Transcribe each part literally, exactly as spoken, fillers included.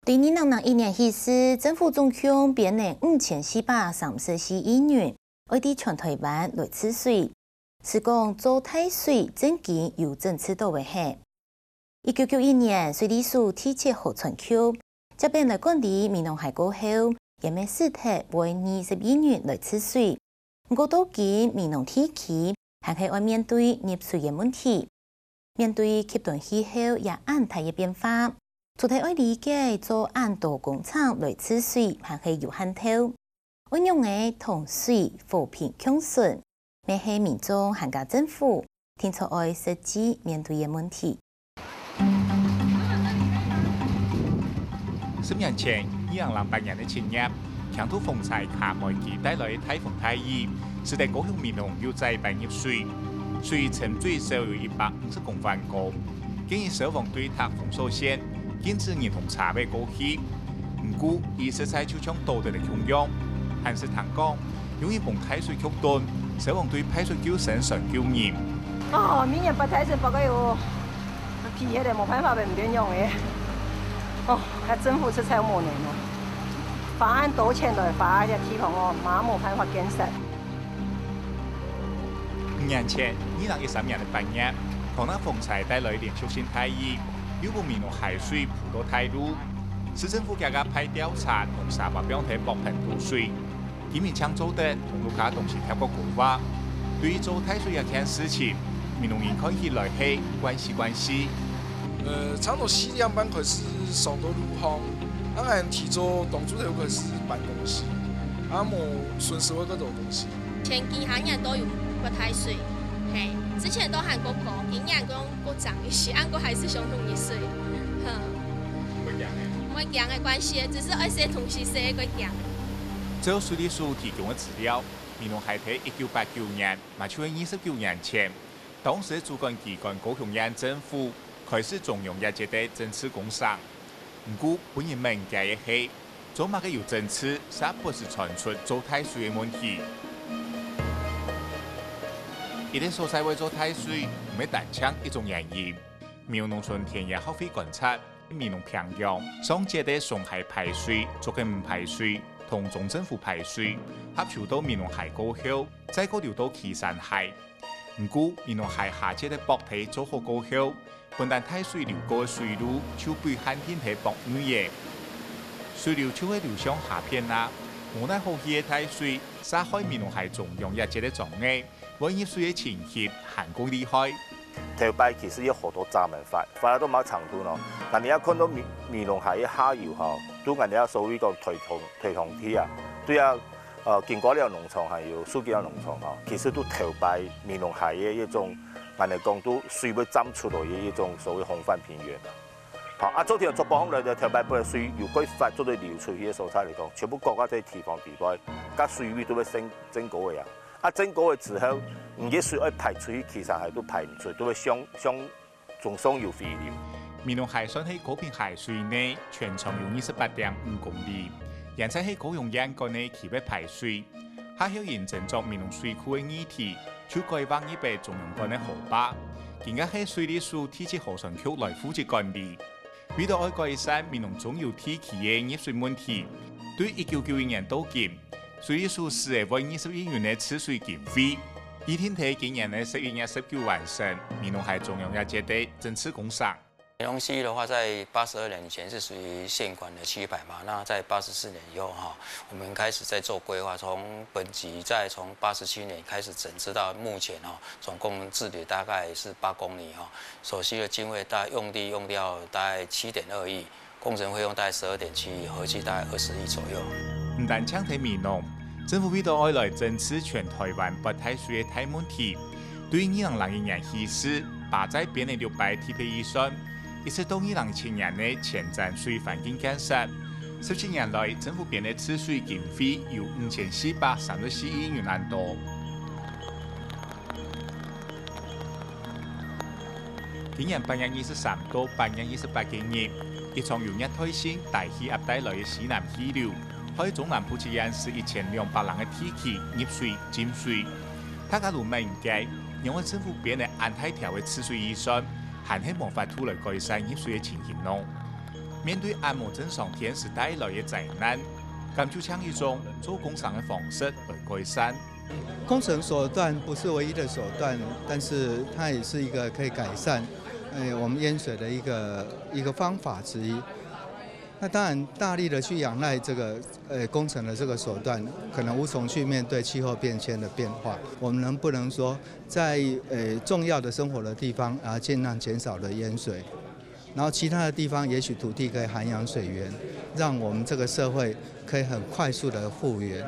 對二零零一年起勢，政府總共編了五千四百三十四億銀，愛在全臺灣來治水。 係講做大水正經有整治到个係。一九九一年，水利署第七河川區接編來管理美濃溪過後，也乜使忒會二十億銀來治水。毋過到今，美濃地區還係愛面對入水个問題。面對極端氣候也恁大个變化，除忒愛理解做恁多工程來治水還係有限度，愛仰仔同水和平共存， 乜係民眾還加政府，定著愛實際面對个問題。十年前，二零零八年个七月，強颱風颱卡梅基帶來个大風大雨，使得高雄美濃有幾擺入水，水深最少有一百五十公分高。建議消防對拆封鎖線，禁止人同車位過去。毋過，佢實在就像倒著个共樣，還係聽講， 有人挵大水局長，消防隊派出救生船救人。哦，明年八大水八个月，皮下个無辦法，毋變樣个。哦，還政府實在無能哦。花恁多錢來花這地方哦，嘛無辦法建設。五年前，二零一三年个八月，強颱風颱帶來連續性大雨，又分美濃溪水鋪到大路，市政府遽遽派吊車同沙巴放忒駁壩堵水。 居民正做得同屋下東西疊過高話。對於做大水這件事情，美濃人看起來係慣勢慣勢。呃，差不多四點半開始上到路項，啊，𠊎提早當晝頭開始搬東西，啊，無順手會擱到東西。前幾下年都有發大水，嘿，之前都還過高，今年講過漲一些，毋過還係相同个水，哼。毋會驚个？毋會驚个關係，只係愛洗東西洗會驚。 照水利署提供个資料，美濃溪在一九八九年，嘛就係二十九年前，當時个主管機關高雄縣政府開始中央這節个整治工程。毋過，分人問个係，做麼个有整治，煞不時傳出做大水个問題？一個所在會做大水，毋係單淨一種原因。美濃農村田野學會觀察， 美濃平洋上節个松溪排水、竹根排水同中正湖排水，合流到美濃溪過後，再過流到旗山溪。毋過，美濃溪下節个駁坯做好過後，本旦大水流過个水路就分人限定在駁內仔。水流就係流向下片啊，無奈何去个大水，煞害美濃溪中央這節个庄仔， 會入水个情形還過厲害。頭擺其實有好多閘門，發，發到麼長度呢？𠊎等也看到美，美濃溪个下游吼，都𠊎等所謂講推動，推動地啊，對啊，呃，經過了農場還有樹根了農場吼，其實都頭擺美濃溪个一種，𠊎等講都水會站出來个一種所謂洪泛平原啊。好，啊，昨天做保護來的頭擺本來水有規範做得流出去个所在來講，全部搞到這地方底背，該水位都會升，升高个啊。 啊，整個个之後，你个水愛排出去，其實還都排毋出，都會向，向中上游回流。美濃溪算係高屏溪水內全長有二十八點五公里，原在係高雄縣管个區域排水。下後因斟酌美濃水庫个議題，就改劃入个中央管个河壩。今个係水利署第七河川局來負責管理。為著愛改善美濃中游地區个溢水問題，對一九九一年到今， 水利署使个會二十億元个治水經費，預定在今年个十一月十九完成美濃溪中央這節个整治工程。美濃溪的話，在八十二年以前是屬於縣管的區域排嘛，那在八十四年以後哈，我們開始在做規劃，從本級再從八十七年開始整治到目前哈，總共治理大概是八公里哈，所需的經費大概用地用掉大概七點二億， 工程費用大概十二點七億，合計大概二十億左右。毋單淨在美濃，政府為著愛來整治全臺灣發大水个大問題，對二零零一年起勢，把再編了六擺特別預算，一直到二零一七年个前瞻水環境建設。十七年來，政府編个治水經費有五千四百三十四億元恁多。 今年八月二十三到八月二十八个日，一場由熱帶性低氣壓帶來个西南氣流，害中南部一縣市一千兩百零个地區入水、浸水。大家都問該，仰會政府編个恁大條个治水預算，還係無法度來改善入水个情形呢？面對恁無正常天時帶來个災難，敢就淨係用做工程个方式來改善。工程手段不是唯一的手段，但是它也是一个可以改善，呃，我们淹水的一个，一个方法之一。那当然，大力的去仰赖这个，呃，工程的这个手段，可能无从去面对气候变迁的变化。我们能不能说在，呃，重要的生活的地方，啊，尽量减少的淹水，然后其他的地方也许土地可以涵养水源，让我们这个社会可以很快速的复原。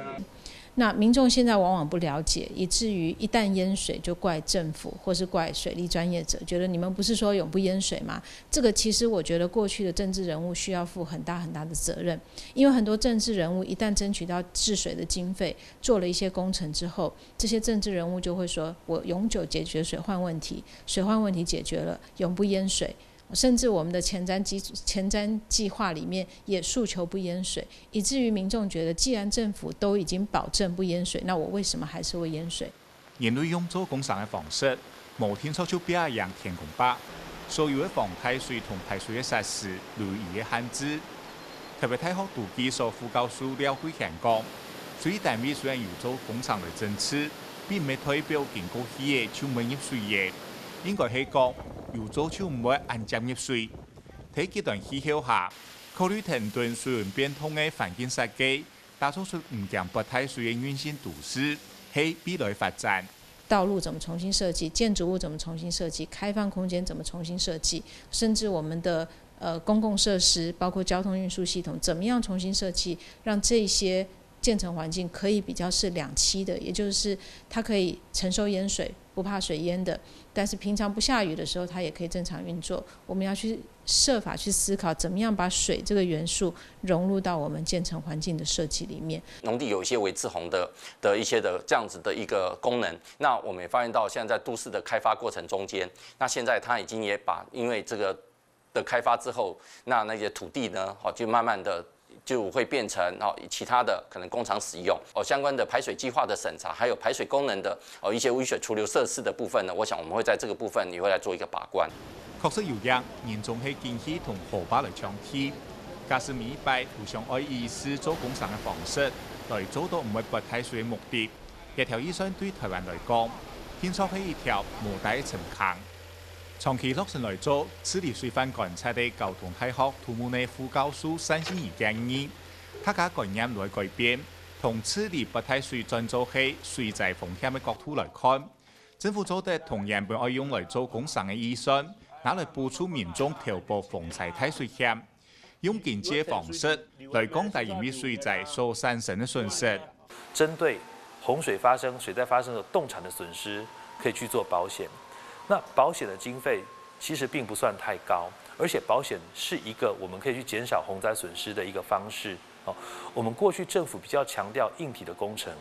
那民众现在往往不了解，以至于一旦淹水就怪政府或是怪水利专业者，觉得你们不是说永不淹水吗？这个其实我觉得过去的政治人物需要负很大很大的责任，因为很多政治人物一旦争取到治水的经费，做了一些工程之后，这些政治人物就会说：“我永久解决水患问题，水患问题解决了，永不淹水。”甚至我们的前瞻基，前瞻计划里面也诉求不淹水，以至于民众觉得，既然政府都已经保证不淹水，那我为什么还是会淹水？人類用做工程个方式，無定著就拚贏天公伯。所有个防大水同排水个設施，都有佢个限制。 臺北大學都計所副教授廖桂賢講，水利單位雖然有做工程來整治，並毋係代表經過去个就毋會入水个，應該係講有做就毋會恁捷入水。在極端氣候下，考慮停頓水溫變動个環境設計，打造出毋驚潑大水个韌性都市，係未來發展。道路怎么重新设计，建筑物怎么重新设计，开放空间怎么重新设计，甚至我们的呃，公共设施，包括交通运输系统，怎么样重新设计，让这些建成环境可以比较是两栖的，也就是它可以承受淹水，不怕水淹的，但是平常不下雨的时候，它也可以正常运作。我们要去设法去思考，怎么样把水这个元素融入到我们建成环境的设计里面。农地有一些微滯洪的的一些的这样子的一个功能，那我们也发现到现在在都市的开发过程中间，那现在它已经也把因为这个的开发之后，那那些土地呢，好，就慢慢的就会变成哦其他的可能工厂使用哦相关的排水计划的审查，还有排水功能的哦一些污水处理设施的部分呢，我想我们会在这个部分也会来做一个把关。確實有影，人總係緊去同河壩來搶水。假使每一擺都想愛以水利工程个方式來做到毋會潑大水个目的，這條預算對臺灣來講，定著係一條無底个深坑。 長期落成來做治理水患觀察个交通大學土木系副教授單信儀建議，大家觀念來改變，從治理潑大水轉做係水災風險个角度來看，政府做得同原本愛用來做工程个預算，拿來補助民眾投保防災大水險。 用經濟个方式來降低因為水災所產生个損失。針對洪水發生、水災發生的動產的損失，可以去做保險。那保險的經費其實並不算太高，而且保險是一個我們可以去減少洪災損失的一個方式。哦，我們過去政府比較強調硬體的工程，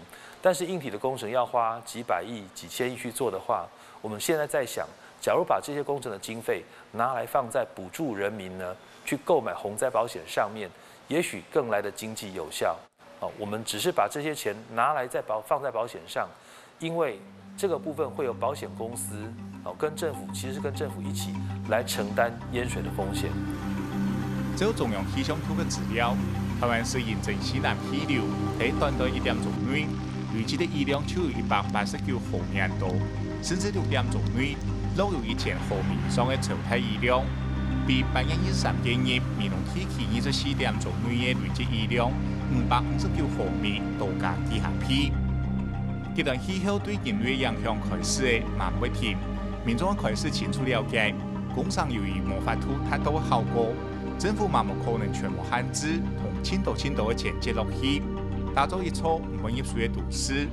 但是硬體的工程要花幾百億、幾千億去做的話，我們現在在想，假如把這些工程的經費拿來放在補助人民呢，去購买洪灾保险上面，也许更来得经济有效。哦，我们只是把这些钱拿来在保放在保险上，因为这个部分会由保险公司哦跟政府，其实是跟政府一起来承担淹水的风险。照中央气象局个资料，台湾水银镇西南气流在短短一点钟内，累积个雨量就有一百八十九毫米多，甚至六点钟内，落有一千毫米以上个超大雨量，比八月二十三个日美浓地区二十四点钟内个累积雨量五百五十九毫米多加几下倍。极端气候对人类影响开始个蛮不停，民众开始清楚了解，工程由于无法度达到个效果，政府嘛无可能全部限制同尽多尽多个钱接落去，打造一座毋会入水个都市。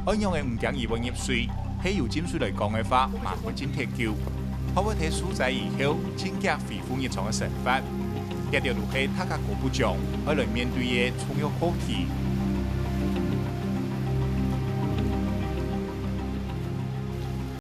恁樣个毋驚雨會入水，係由浸水來講个話，嘛毋會浸忒久。學會在受災以後，盡遽恢復日常个生活。這兜就係大家各部長愛來面對个重要課題。